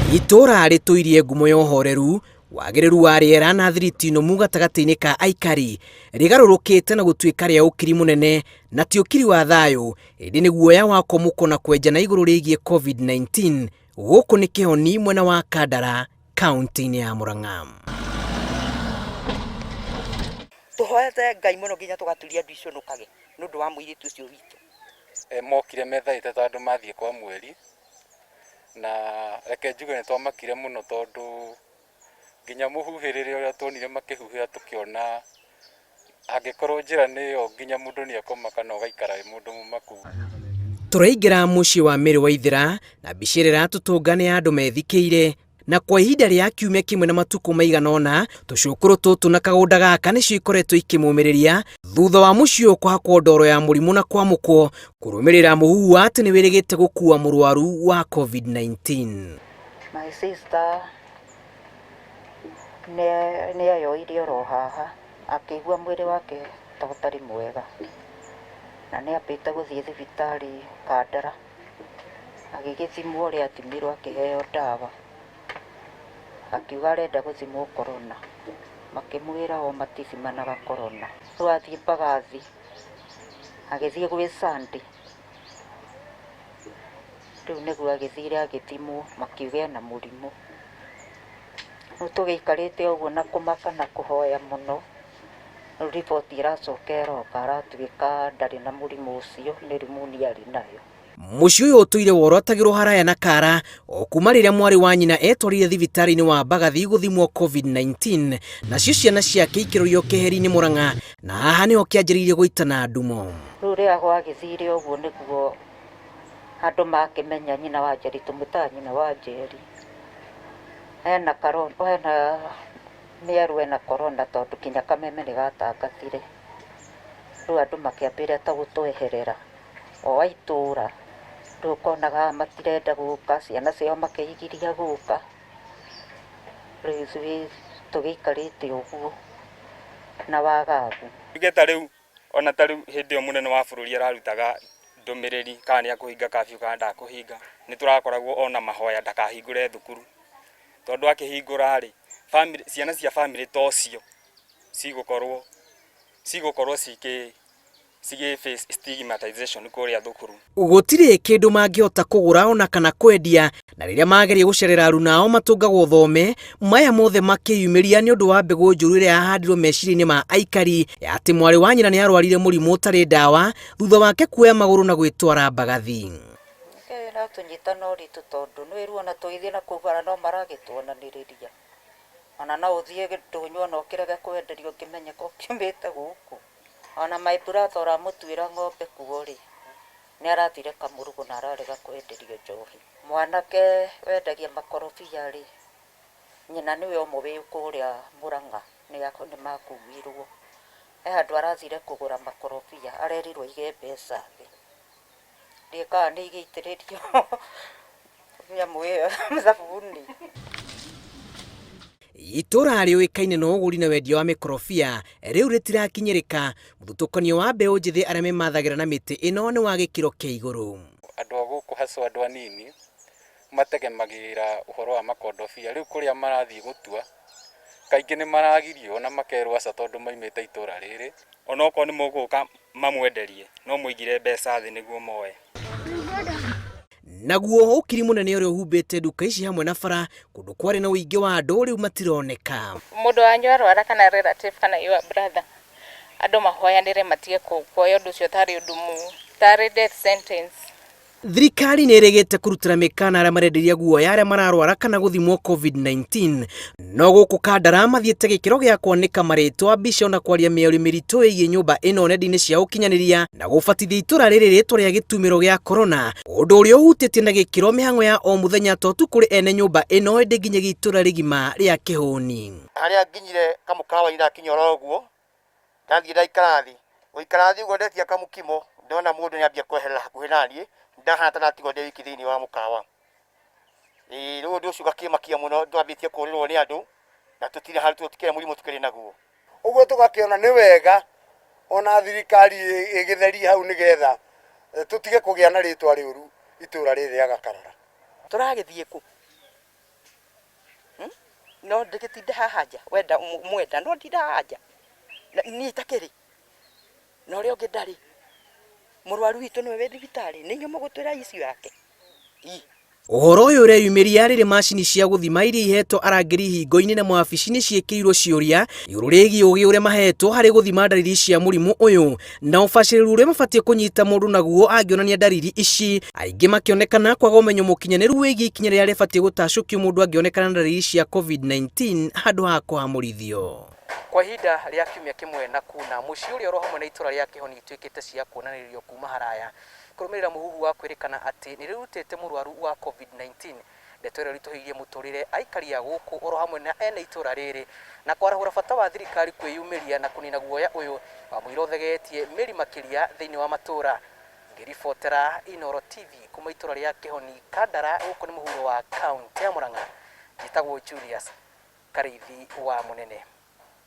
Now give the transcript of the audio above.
Itũũra rĩtũirie ngumo ya ũhoreru, wagĩrĩru wa rĩera na thiriti nũmu gatagatĩ-inĩ ka aikari, rĩgarũrũkĩte na gũtuĩka rĩa ũkiri mũnene na ti ũkiri wa thayũ, ĩndĩ nĩ guoya wa kũmũkwo na kwenjana igũrũ rĩgiĩ COVID-19. Gũkũ nĩ Kĩhoni mwena wa Kandara, kaunti-inĩ ya Murang'a. Tũhoete Ngai mũno nginya tũgaturia ndu iconokage nĩ ũndũ wa mũirĩtu ũcio witũ. Mokire methaĩte ta andũ mathiĩ kwa mweri, na reke njuge nĩ twamakire mũno tondũ nginya mũhuhĩrĩre ũrĩa tuonire makĩhuhĩra tũkĩona angĩkorwo njĩra nĩ ĩyo nginya mũndũ nĩ ekũmaka na ũgaikara wĩ mũndũ mũmaku. Tũraingĩra mũciĩ wa Mary Waithera na mbica ĩrĩa ĩratũtũnga nĩ ya andũ methikĩire na kwa ihinda rĩa kiumia kĩmwe na matukũ maigana ũna tũcũkũrũ tũtũ na kagũnda gaka nĩcio ikoretwo ikĩmũmĩrĩria thutha wa mũciĩ ũyũ kũhakwo ndoro ya mũrimũ na kwamũkwo kũrũmĩrĩra mũhuhu wa atĩ nĩ wĩrĩgĩte gũkua mũrwaru wa COVID-19. My sister nĩ eyoire oro haha akĩigua mwĩrĩ wake ta ũtarĩ mwega na nĩ ambĩte gũthiĩ thibitarĩ Kandara. Agĩgĩthimwo ũrĩa athimirwo akĩheo ndawa, akiuga arenda gũthimwo corona, makĩmwĩra o matithimanaga corona. Rĩu athiĩ Mbagathi, agĩthiĩ gwĩ Sunday, rĩu nĩguo agĩthire agĩthimwo makiuga ena mũrimũ. Rĩu tũgĩikarĩte ũguo na kũmaka na kũhoya mũno, rĩu riboti ĩracoka ĩroka aratuĩka ndarĩ na mũrimũ ũcio, nĩ pneumonia arĩ nayo. Mũciĩ ũyũ ũtũire worotagĩrwo haraya na kara o kuma rĩrĩa mwarĩ wa nyina etwarire thibitarĩ-inĩ wa Mbagathi gũthimwo COVID-19 nacio ciana ciake ikĩrorio keheri-inĩ Murang'a na haha nĩho kĩanjĩrĩirie gũitana ndumo. Rĩu rĩrĩa gwagĩthire ũguo nĩguo andũ makĩmenya nyina wa Njeri, tũmwĩtaga nyina wa Njeri, ena ena mĩerũ ena corona tondũ nginya kameme nĩ gatangathire. Rĩu andũ makĩambĩrĩria ta gũtweherera. O a itũũra, rĩu ũkonaga aya matirenda gũka, ciana ciao makeigiria gũka, rĩu ithuĩ tũgĩikarĩte ũguo na wagagu. Tuge ta rĩu ona ta rĩu hĩndĩ ĩyo mũnene wa bũrũri ararutaga ndũmĩrĩri kana nĩ akũhinga curfew kana ndakũhinga, nĩ tũrakoragwo ona mahoya ndakahingũre thukuru, tondũ akĩhingũra rĩ, bamĩrĩ ciana cia bamĩrĩ ta ũcio cigũkorwo cigũkorwo cikĩ cigĩ face stigmatization kũrĩa thukuru. Gũtirĩ kĩndũ mangĩhota kũgũra ona kana kwendia, na rĩrĩa mageria gũcerera aruna ao matũngagwo thome, maya mothe makĩyumĩria nĩ ũndũ wa mbegũ njũru ĩrĩa yahandirwo meciria-inĩ ma aikari ya atĩ mwarĩ wa nyina nĩ arwarire mũrimũ ũtarĩ ndawa thutha wake kuoya magũrũ na gwĩtwara mbagathi. Ĩratũnyita na ũritũ tondũ nĩ ruo ona tũgĩthiĩ na kũu bara no maragĩtuonanĩrĩria. Ona no ũthiĩ ndũnyũ ona ũkĩrege kwenderio ũngĩmenyeka ũkiumĩte gũkũ. Ona my brother ũramũtuĩra ng'ombe kuo rĩ, nĩ arathire Kamũrugũ na ararega kwenderio njohi. Mwanake wendagia makorobia rĩ, nyina nĩwe ũmwe wĩ kũrĩa Mũrang'a nĩ makuirwo. He handũ arathire kũgũra makorobia arerirwo aige mbeca thĩ. Ndiũĩ kana nĩ igĩitĩrĩrio nyamũ ĩyo thabuni. Itũra rĩũĩkaine na ũgũri na wendia wa mĩkorobia rĩu rĩtirakinyĩrĩka, mũthutũkanio wa mbeũ njĩthĩ arĩa memathagĩra na mĩtĩ ĩno nĩ wa gĩkĩro kĩa igũrũ. Andũ a gũkũ hacwa andũ anini mategemagĩra ũhoro wa makondobia, rĩu kũrĩa marathiĩ gũtua kaingĩ nĩ maragirio na makerwo aca tondũ maumĩte itũra rĩrĩ. Onokorwo nĩ mũgũka mamwenderie no mũigire mbeca thĩ nĩguo moe. Naguo ũkiri mũnene ũrĩa ũhumbĩte nduka ici hamwe na bara kũndũ kwarĩ na ũingĩ wa andũ rĩu matironeka. Mũndũ wanyu arwara kana relative kana your brother, andũ mahoyanĩre matige kuoya ũndũ ũcio tarĩ ũndũ tarĩ death sentence. Thirikari nĩ ĩrĩgĩte kũrutĩra mĩkana arĩa marenderia guoya arĩa mararwara kana gũthimwo COVID-19. No gũkũ Kandara mathiĩte gĩkĩro gĩa kwanĩka marĩtwa, mbica ona kwaria mĩario mĩritũ ĩgiĩ nyũmba ĩno nenda-inĩ cia ũkinyanĩria na gũbatithia itũra rĩrĩ rĩtwa rĩa gĩtumĩro gĩa corona, ũndũ ũrĩa ũhutĩtie na gĩkĩro mĩhang'o ya o mũthenya to tu kũrĩ ene nyũmba ĩno ĩndĩ nginyagia itũra rĩgima rĩa Kĩhũni. Harĩa nginyire kamũkawa-inĩ ndakinya oro ũguo, ndathiĩ ndaikara thĩ, gũikara thĩ ũguo ndetia kamũkimo, ndona mũndũ nĩ ambia kweherera hakuhĩ naniĩ, ndahana ta ndatigwo ndĩ wiki thĩinĩ wa mũkawa. Ĩĩ rĩu ũndũ ũcio ũgakĩmakia mũno twambĩtie kũrĩrwo nĩ andũ, na tũtirĩ handũ tũtikĩrĩ mũrimũ tũkĩrĩ naguo. Ũguo tũgakĩona nĩ wega ona thirikari ĩgĩtherie hau nĩgetha tũtige kũgĩa na rĩtwa rĩũru itũra rĩrĩ rĩa Gakarara. Tũragĩthiĩ kũ? No ndĩgĩtinde haha nja wenda mwenda no ndinda haha nja niĩ itakĩrĩ na ũrĩa ũngĩ ndarĩ. Mũrwaru witũ nĩwe wĩ thibitarĩ nĩ inyuĩ mũgũtwĩra issue yake. Ii. Ũhoro ũyũ ũreyumĩria rĩrĩ macini cia gũthima iria ihetwo arangĩri ihingo-inĩ na mawabici-inĩ ciĩkĩrirwo ciũria igũrũ rĩgiĩ ũgĩ ũrĩa mahetwo harĩ gũthima ndariri cia mũrimũ ũyũ na ũbacĩrĩru ũrĩa mabatiĩ kũnyita mũndũ naguo angĩonania ndariri ici. Aingĩ makĩonekana kwaga ũmenyo mũkinyanĩru wĩgiĩ ikinya rĩrĩa rĩbatiĩ gũtacũkio mũndũ angĩonekana na ndariri cia COVID-19 handũ ha kũhamũrithio. Kwa ihinda rĩa kiumia kĩmwe na kuna, mũciĩ ũrĩa oro hamwe na itũra rĩa Kĩhoni ituĩkĩte cia kuonanĩrĩrio kuma haraya kũrũmĩrĩra mũhuhu wa kwĩrĩkana atĩ nĩrĩrutĩte mũrwaru wa COVID-19. Ndeto ĩrĩa ĩritũhĩirie mũtũrĩre aikari a gũkũ oro hamwe na ene itũra rĩrĩ na kwarahũra bata wa thirikari kwĩyumĩria na kũnina guoya ũyũ wa mũira ũthegeetie mĩri makĩria thĩinĩ wa matũra. Ngĩribotera Inooro TV kuma itũra rĩa Kĩhoni, Kandara, gũkũ nĩ mũhuro wa kaũntĩ ya Murang'a, njĩtagwo Julius Karĩithi wa Mũnene.